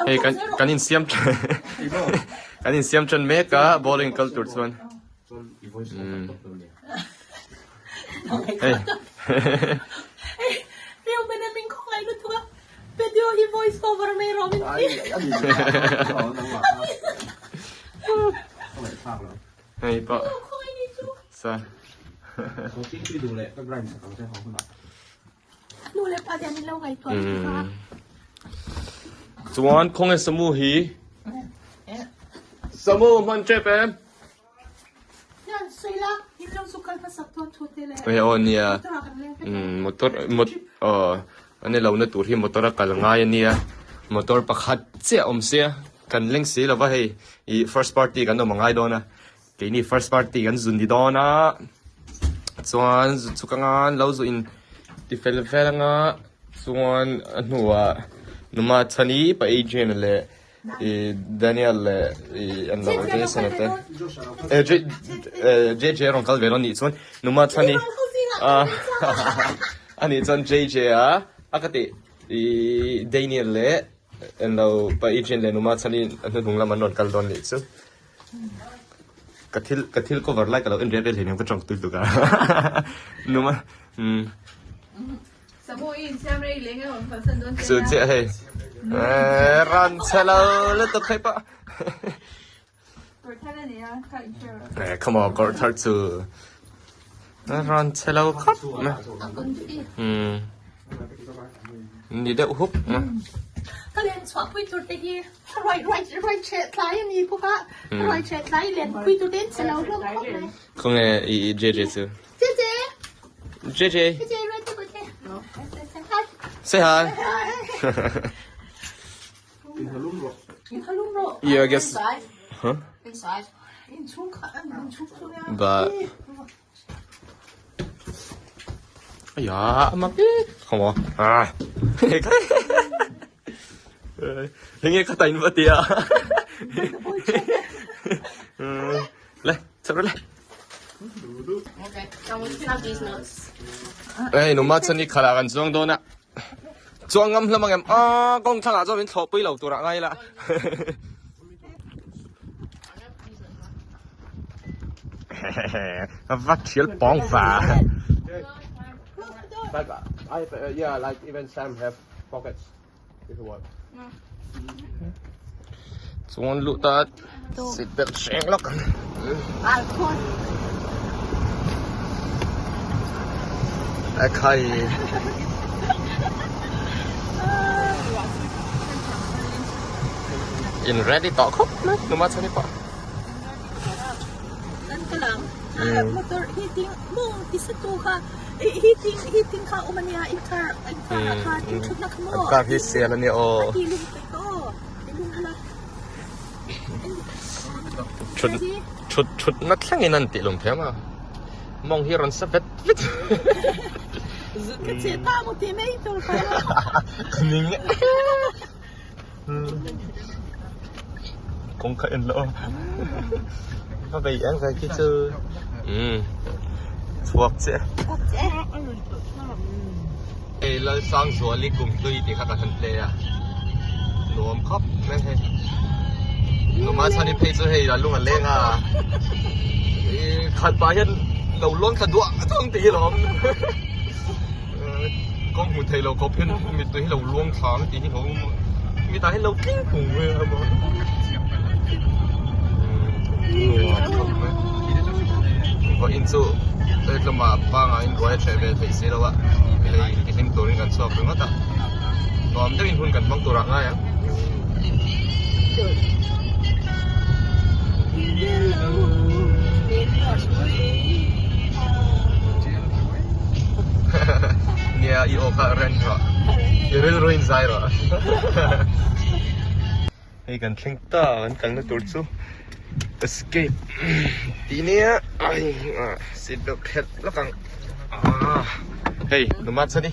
Hei kan kan insiam kan insiam tan mek a bowling kal tur chuan. Hei. Hei pawh sa. Chuan khawnge Samu hi? Samu hman tep em? Hei aw nia motor aw an ni lo na tur hi motor a kal ngai a nia motor pakhat chiah awm sia kan leng si lo va hei ih first party kan awm a ngai dawn a keini first party kan zun ni dawn a chuan zut chuk anga lo zu in ti fel vel anga chuan a hnuah numa chhani pa Adrian leh I Daniel leh i an lo Jason te eh J eh JJ a rawn kal ve lo nih chuan numa chuan i a nih chuan JJ a a ka tih i Daniel leh an lo pa Adrian leh numa chuan i a hnuhnung lam an rawn kal dawn nih chu ka thil ka thil cover lai ka lo en riak riak hlei nen ka tawng tui tuk a numa umm. Chu chiah hei ran chhe lo lutuk hei pawh come on kawr thar chu ran chhe lo khawp mai umm ni deuh hup mai. Ka len chhuah pui tur te hi ruai ruai ruai chhe tlai a ni bawk a ruai chhe tlai len pui tur te in chhe lo hlawm khawp mai. Khawnge i JJ chu? JJ. Say hi. Yeah, I guess. Huh? Inside. But. Ya, mak không à. À. Nghe có tay vào tia. Lên, chụp lên. Hei numa chuan i khalh ah kan chuang dawn a chuang ngam hlawm ang em aw kawng thlang ah chuan min thlawh pui lo tur ah ngai ila va thial pawng va. But I yeah like even Sam have pockets if you want. Chuan luh ta seat belt hreng lawk ang. A khai. In ready tawh khawp mai numa chhan i pawh. Kan kalang motor heating mawng tisa tu kha heating heating kha awm ania in car in car ah khan in thutna kha maw car hi sial ania aw a ti lung peih tawh aw ti lung ula thut thut thutna thlengin an tih lung thiam a mawng hi a rawn sa vet vet ka che ta maw ti mai tur kha ka ning kawng kha en loh a va bei eng ve khi chu umm chhuak chiah hei Lalsangzuali kumhlui tih kha ka han play a nuam khawp mai hei numa chhan i phei chu hei a lung a leng a khat pah hian lo lawn thla duah thung tih hi lawm Kawng hmu thei lo khawp hian mittui hi lo luang thla ang tih hi lo mitah hian lo tling pung mai a maw vawiin chu tlama pangai in ruai a ṭheh ve theih si lo a lei tihlim turin kan chhuak ringawt a nuam deuhin hun kan hmang turah ngai ang. Nia i aw kha ren rawh i rilru in zai rawh hei kan thleng ta kan kalna tur chu escape tih nia ai seat belt phelh lawk ang hei numa chhan i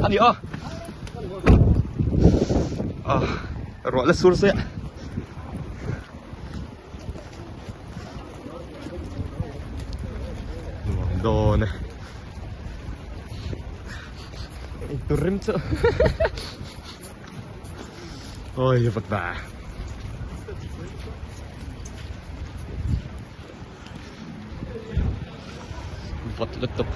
a ni aw ruah la sur se. Nuam dawn e. Tur rim chu. Ôi vật vả. Vật lutuk.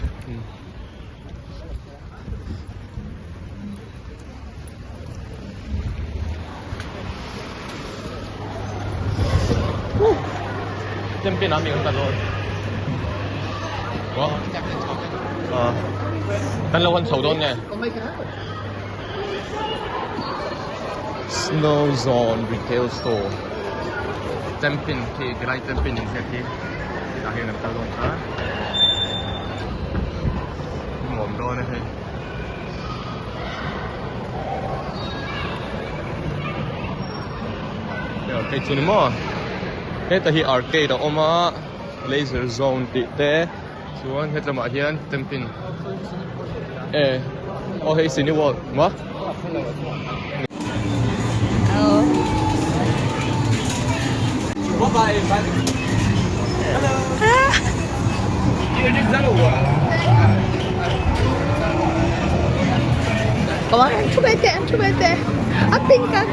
Champion ami kan dawn. Ờ. Kan lo kan chho dawn nge? Snow Zone Retail Store. Champion khi tilai champion in ziak hi tah hian an kal dawn kha. Nuam dawn a hei. Hei arcade chu ni maw? Heta hi arcade a awm a laser zone tih te chuan hetlamah hian camping e aw hei cine world maw? A pink a.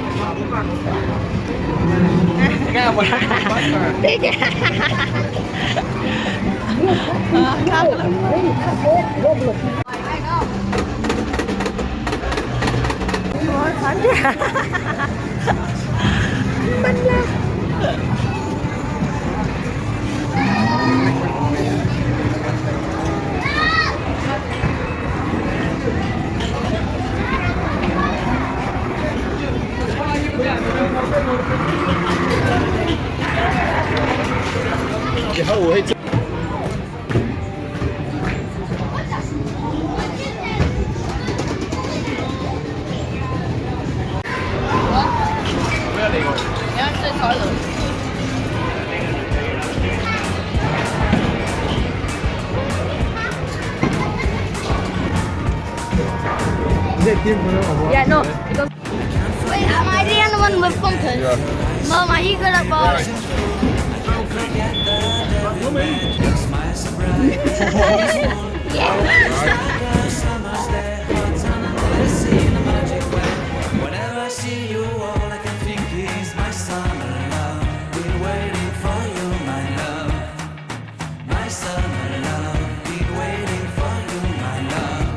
Pink. Yeah, no. Because Wait, am I the only one with bumpers? Yeah. Mom, are you good at bowling? Whenever I see you, all I can think is my summer love. Been waiting for you, my love. My summer love. Been waiting for you, my love.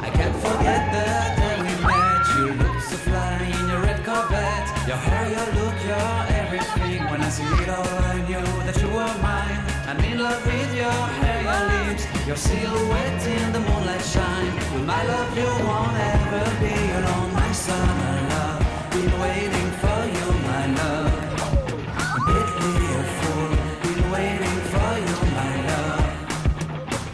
I can't forget the day we met. You looked so fly in your red Corvette. Your hair, your look, your everything. When I see it all, I knew that you were mine. I'm in love with your hair, your lips, your silhouette in the moonlight shine. With my love, you won't ever be alone. My summer love, been waiting for you, my love. Completely a fool, been waiting for you, my love.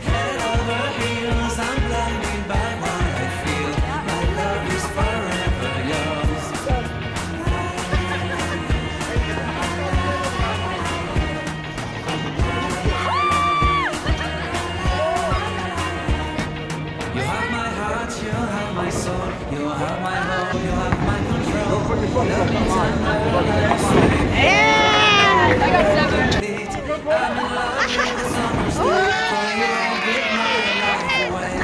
Head over heels, I'm blinded by what I feel. My love is forever yours. You have my heart, you have my soul, you have my hope, you have my control. Love me tender, love me sweet. I'm in love with the summer's day. For you, I'll give my life away.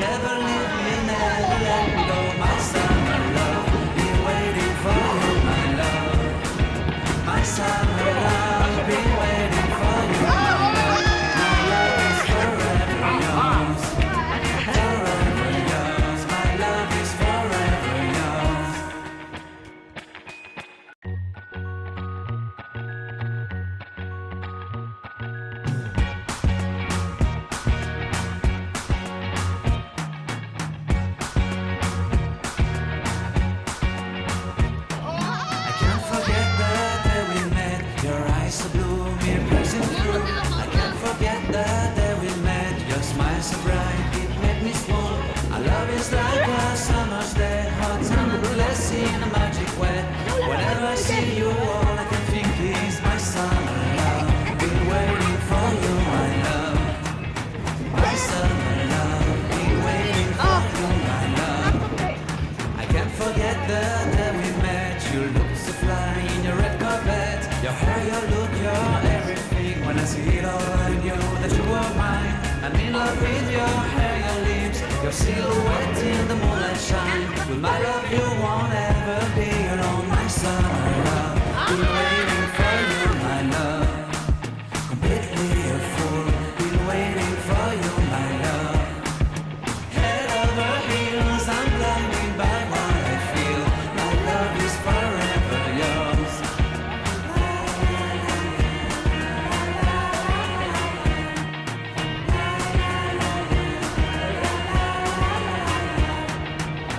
Never leave me, never let me go. My summer love, been waiting for you, my love. My summer love, been waiting for you, my love. My love is forever yours. Forever yours, my love is forever yours. I can't forget the day we met. Your eyes so blue, me piercing through. I can't forget the day we met. Your smile so bright, it made me swoon. Our love is like a summer's day, hot and endless in a magic way. Whenever I see you, all I can think is my summer love. Been waiting for you, my love. My summer love. Been waiting for you, my love. I can't forget the day we met. You looked so fly in your red Corvette. Your hair, your look, your everything. When I see it all, I knew that you were mine. I'm in love with your hair, your lips, your silhouette in the With my love you won't ever be alone My summer love Been waiting for you my love Completely a fool Been waiting for you my love Head over heels I'm blinded by what I feel My love is forever yours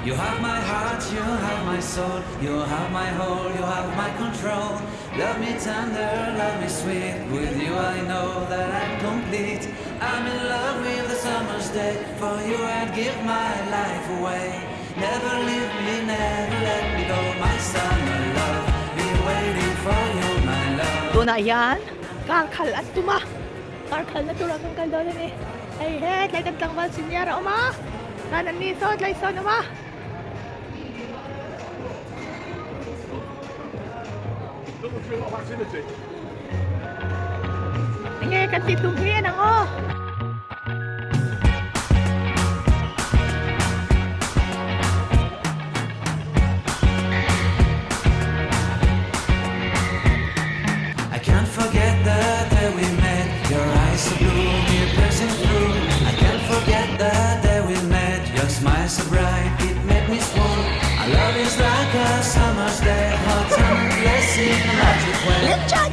You have my heart, you have my soul, you have my whole, you have my control. Love me tender, love me sweet. With you I know that I'm complete. I'm in love with the summer's day. For you I'd give my life away. Never leave me, never let me go. My summer love, be waiting for you, my love. Tunah hian car khalh an tum a, car khalhna turah kan kal dawn a ni. Hei hetlai kan tlangval senior a awm a, chuan an ni saw tlai sawn a awm a. Enge kan tih tum hi en ang aw. I can't forget the day we met Your eyes so blue, me piercing through I can't forget the day we met Your smile so bright, it made me swoon Our love is like a summer's day Hot and endless in a magic way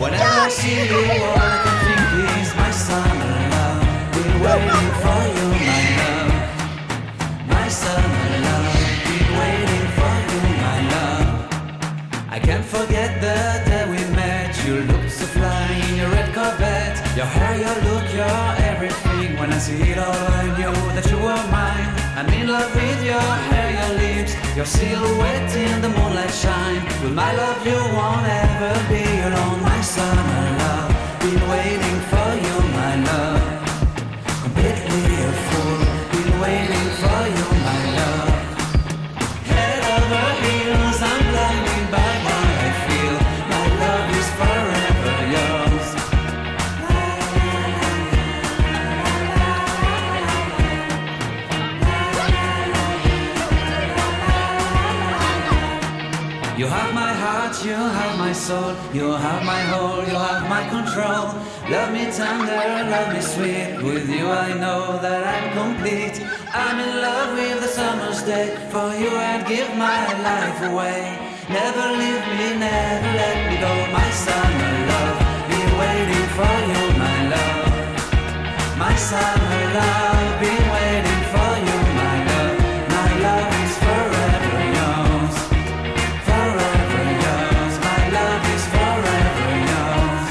Whenever I see you, all I can think is my summer love Been waiting for you, my love My summer love Been waiting for you, my love I can't forget the day we met. You looked so fly in your red Corvette. Your hair, your look, your everything. When I see it all, I knew that you were mine. I'm in love with your hair, your lips, your silhouette in the moonlight shine. With my love, you won't ever be alone. My summer love, been waiting for you, my love. Completely a fool, been waiting for you, my love. Head over heels, I'm blinded by what I feel. My love is forever yours. You have my heart, you have my soul, you have my whole, you have my control. Love me tender, love me sweet. With you I know that I'm complete. I'm in love with the summer's day. For you I'd give my life away. Never leave me, never let me go. My summer love, be waiting for you, my love. My summer love, been waiting for you, my love. My love is forever yours. Forever yours. My love is forever yours.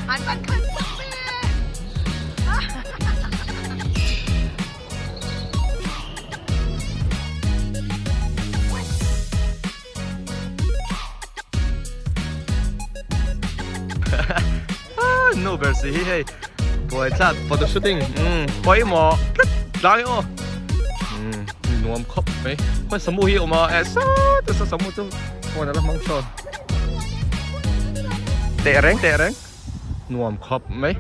An van khan chak ve! Nu ber si hi hei. Buai thlak photo shooting umm pawimawh tlat tlai aw umm nuam khawp mai khawi samu hi a awm a eh sawt a samu chu phone a la hmang sawn teh reng teh reng nuam khawp mai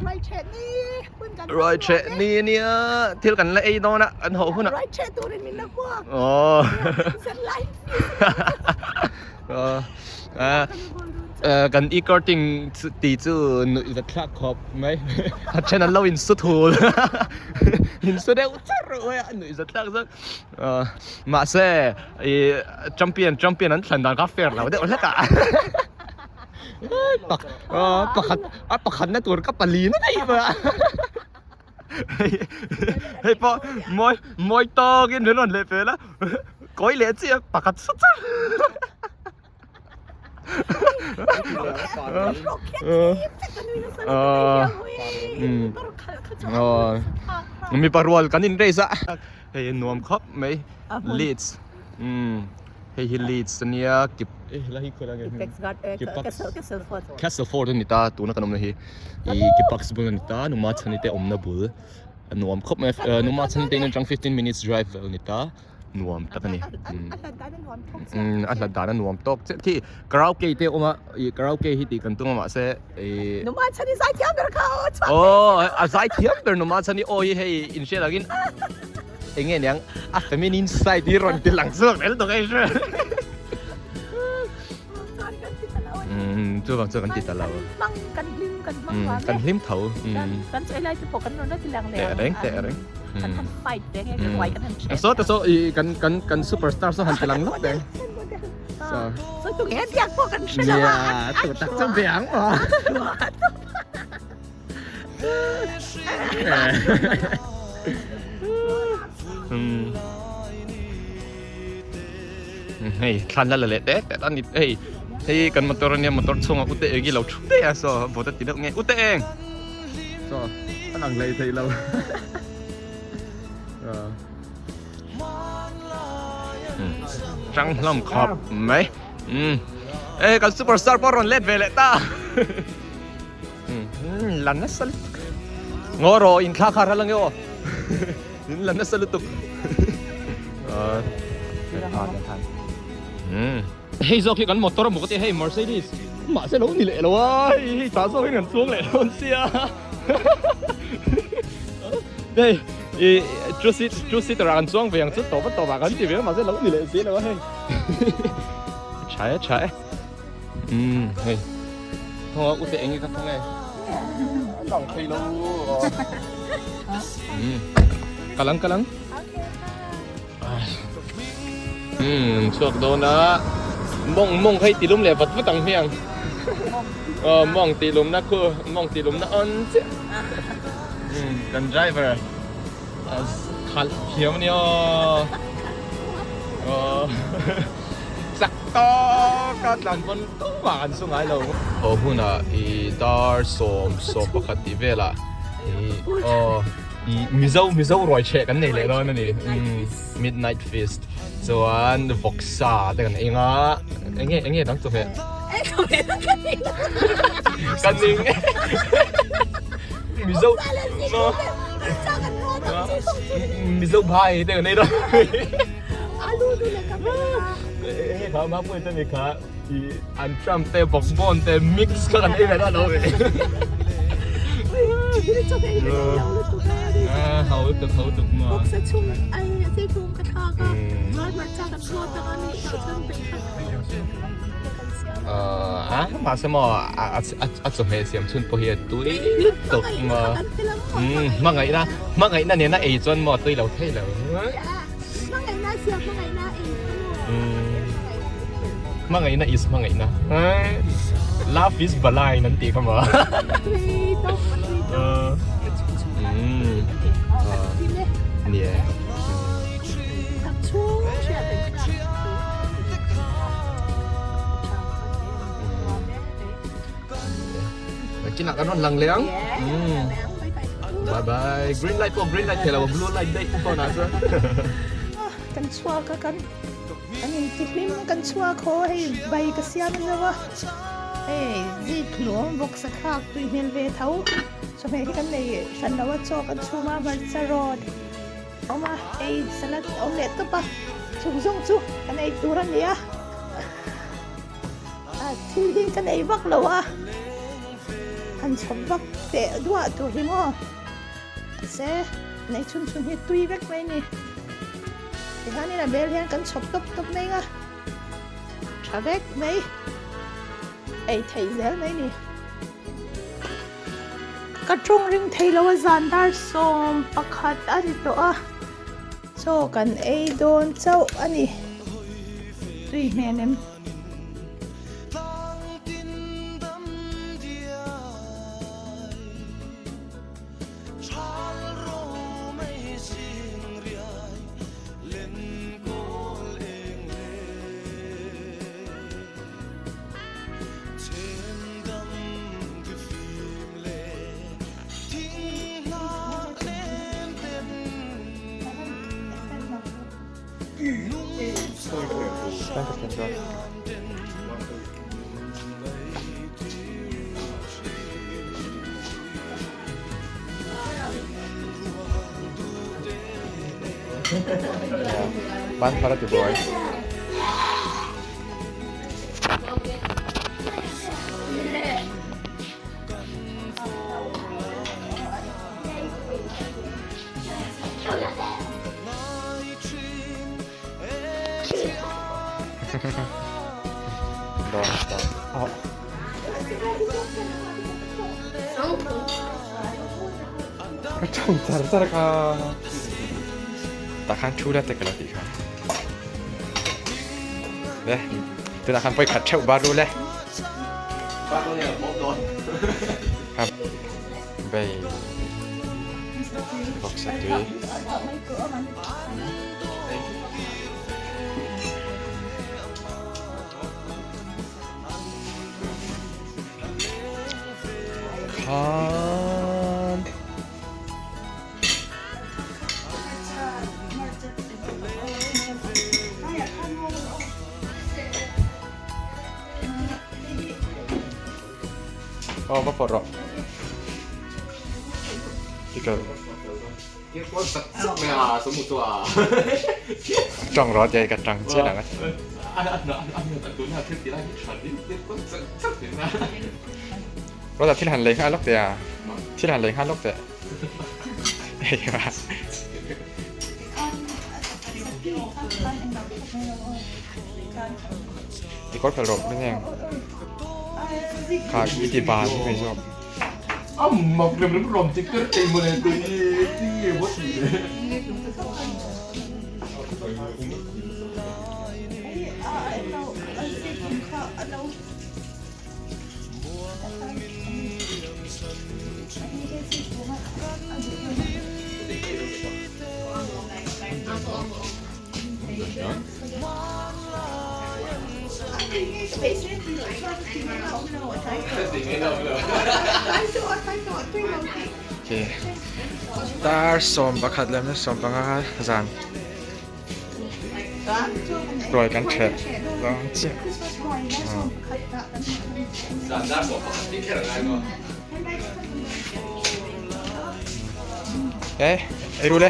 ruai theh ni ania thil kan la ei dawn a an hawh hunah ruai theh turin min la hmuak aw kan e-courting tih chu nuih zat thlak khawp mai a then an lo in su thul in su deuh char mai a nuih zat thlak zawk mahse ih champion champion an thlan dan kha fair lo deuh hlek a pakhat a pakhat na tur ka pali na daih mai a hei pawh mawi mawi tawkin min rawn leh fel a kawi leh chiah pakhat sut sut mipa rual kan in race a hei nuam khawp mai leads umm hei hi leads ania kip castle fort a ni ta tuna kan awmna hi ih kipax bul a ni ta numa chhani te awmna bul a nuam khawp mai a numa chhani te in atang 15 minutes drive vel a ni ta nuam tak a ni umm a hlat dan a nuam tawk chiah khi karaoke te a awm a ih karaoke hi tih kan tum a mahse ih numa chhani zai thiam ber kha aw chhuak aw a zai thiam ber numa chhani aw hi hei inhriat angin Eng nge niang a feminine side hi rawn ti lang chhuak rel tawh ka hre. Umm chuvang chu kan ti ta lo. Hmang kan hlim kan hmang vang Kan hlim tho. Kan chawi lai te pawh kan rawn la ti lang leh ang. Teh reng teh reng. Kan han fight ve nge kan uai kan han hreh. Saw te saw i kan kan kan superstar saw han ti lang lawk teh. Saw. Saw tu nge biak pawh kan hre lo a. Nia tu tak chu biang maw. Hei thlan la la leh teh teh a ni hei hei kan motor ania motor chhungah ute eng hi lo thu daih a saw vawt a ti deuh nge ute eng saw a lang hlei thei lo tang hlawm khawp mai umm e kan superstar pawh a rawn let ve leh ta. La nasa lutuk. Ngaw rawh in thla kha ral ange aw. In la nasa lutuk. Hei zawk hi kan motor a maw ka ti hei Mercedes. Mahse lo ni leh lo a hei hei tah zawk hian kan chuang leh dawn sia. Hei i two seat two seater ah kan chuang ve ang chu tawp a tawp ah kan ti ve a mahse lo ni leh si lo a hei. Tha e tha e. Umm hei thawng a ute eng nge ka thawng e lang thei lo umm kalang kalang umm chhuak dawn a mawng mawng kha i ti lum leh vat vat ang hmiang aw mawng tih lum na khu mawng tih lum na on chiah umm kan driver khalh thiam a nia aw. Chak tawk a tlan pawn tumah kan su ngai lo. Haw hunah i dar 11 tih velah i aw i Mizo Mizo ruai chheh kan nei leh dawn a ni midnight feast chuan vawksa te kan eng a eng nge eng nge dang chawhmeh kan ning Mizo Mizo bhai te kan ei dawn. Hei kha mapui te ni kha i an tram te bawkbawn te mix kha kan ei ve dawn lo ve. Hau tuk hau tuk ma. Bawksa chung ai se thum ka thlak a. Chuan hmarcha kan rawt ang a ni tah chuan bei kha. A mahse maw a chawhmeh siam chhun pawh hi a tui lutuk maw. Hmangaihna hmangaihna nena ei chuan maw tui lo thei lo. Hmangaihna siam hmangaihna ei kha maw? Hmangaihna is hmangaihna. Love is blind an tih kha maw? Tui tawp a tui tawp. Ka chhung chhung khan tui ka ti. Ka hlim e. Ni e. Ka chhung hriat reng kha. Kinah kan rawn lang leh ang. Bye bye. Green light pawh green light thei lo blue light daih phone ah chuan. Kan chhuak a kan an inti hlim kan chhuak haw hei bai ka siam zo a hei zikhlum vawksa thlak tui hmel ve tho. Chawhmeh hi kan nei hran lo a, chaw kan chhum a, hmarcha rawt a awm a, ei salad a awm leh tawp a, chung zawng chu kan ei tur a ni a, thil hi kan ei vak lo a, han chhawp vak teh duah tur hi maw mahse an ei chhun chhun hi tui vek mai a ni, tihianin a bel hian kan chhawp tawp tawp mai ang a, tha vek mai ei theih zel mai a ni. Ka tawng ring thei lo a zan dar 11 a ni tawh a chaw kan ei dawn chauh a ni tui hmel em. Ban para ti boy. Ka tang char char kha tah khan thu la te ka lo tih kha le tunah khan pawi khat theuh bar ru le bei vawksa tui. Khan Aw va pawh rawh Tikal Tawng rawh tia ka tang chiah ang a. Rawh thil han lei nghal lawk teh a. Thil han lei nghal lawk teh. Hei va. Ti kawr phel rawh ring eng. Kha i ti ban mai zawk. A mak rem rem rawm ti ker ei mawle tui ti nge maw ti le. Dar 11 leh minute 15 zan ruai kan ṭheh dawn chiah. Ê, ei ru le.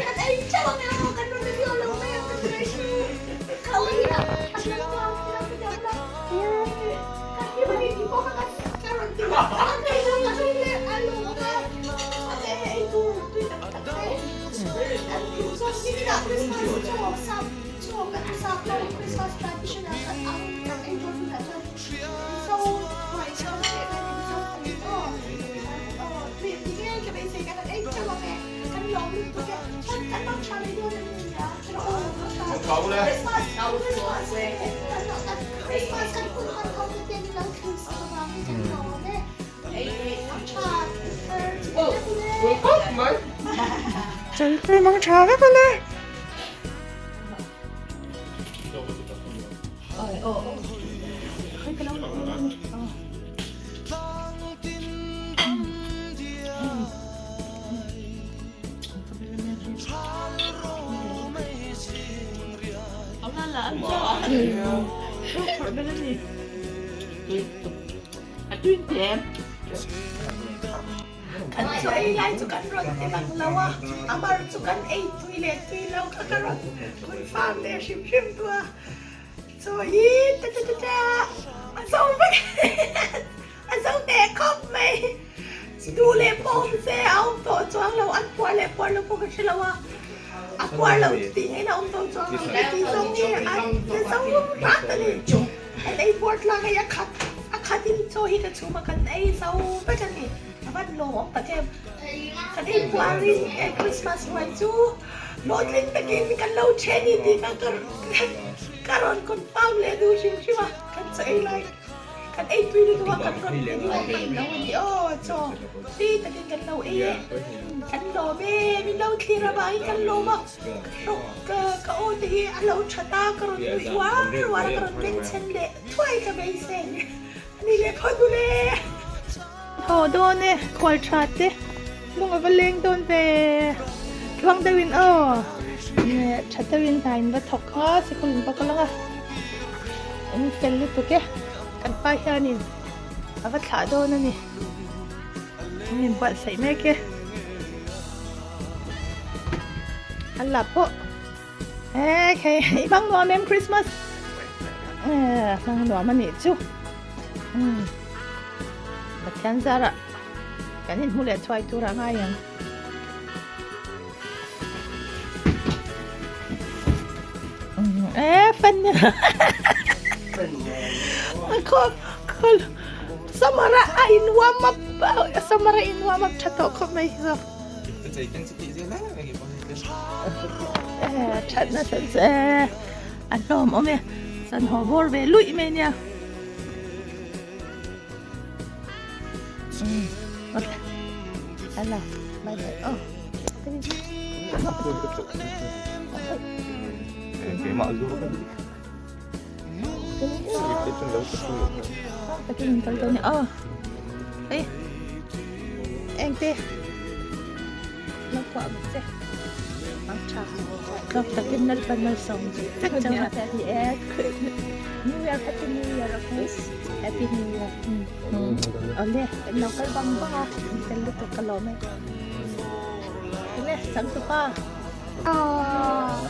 Chal mang tha vek ale. Kan chaw ei lai chu kan rawn ti lang lo a, a mar chu kan ei tui leh tui lo kha ka rawn confirm leh hrim hrim tu a. Chaw hi ta ta ta ta a zo vek a zo teh khawp mai. Duh leh pawh awm se a awm tawh chuang lo, an puar leh puar lo pawh ka hre lo a, a puar lo tih ngei na awm tawh chuang lo ka tih zawng hi a zo rat a ni. Kan ei puar tlang hei a khat a khat in chaw hi ka chhum a kan ei zo vek a ni. A van lawm tak em. Kan ei puar in Christmas ruai chu hlawhtling takin kan lo then ni tih kha ka rawn confirm leh duh hrim hrim a, kan chaw ei lai. Kan ei tui lutuk a, kan rawn ti nuam hman lo a ni aw, chaw tui takin kan lo ei e, kan lawm e, min lo thlir avangin kan lawm a, rawk ka aw te hi a lo that a, ka rawn nuih uar uar a, ka rawn bengchhen leh thuai ka beisei a ni leh phawt u le. Haw dawn e, khual tha te lung a va leng dawn ve, tluang deuhin aw, tha deuhin hna in va thawk kha sikul in va kal ang a. In fel lutuk e, kan pa hianin a va thlah dawn a ni. An inbuatsaih mek e. An la pawh e khei i hmang nuam em Christmas hmang nuam a nih chu. Pathian zarah kan inhmu leh thuai tur a ngai ang. Eh, fan ni. Kho kho samara a in warm up samara in warm up tha tawh khawp mai hi zo. Eh, that na san se. A hlawm awm e. San haw bawr ve luih mai nia. Okay. Hello. Bye bye. Oh. Eng te. Lo kuah bawk che. Ang tha. Tlawk takin Lalpan malsawm vek chauh a. New Year, Happy New Year, okay? Happy New Year. Awle, kan lo kal bang bang a, in fel lutuk ka lawm e. Awle, changtupa. Aww.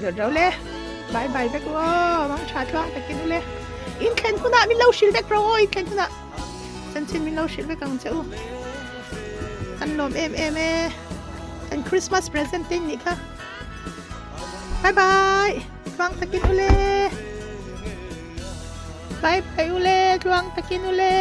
Được rồi le. Bye bye vek u aw. Mang tha tluang takin u le. In thlen hunah min lo hrilh vek rawh aw in thlen hunah. Chanchin min lo hrilh vek ang che u. Kan lawm em em e. Kan Christmas present te nih kha. Bye bye. Tluang takin u le. Bye bye u le. Tluang takin u le.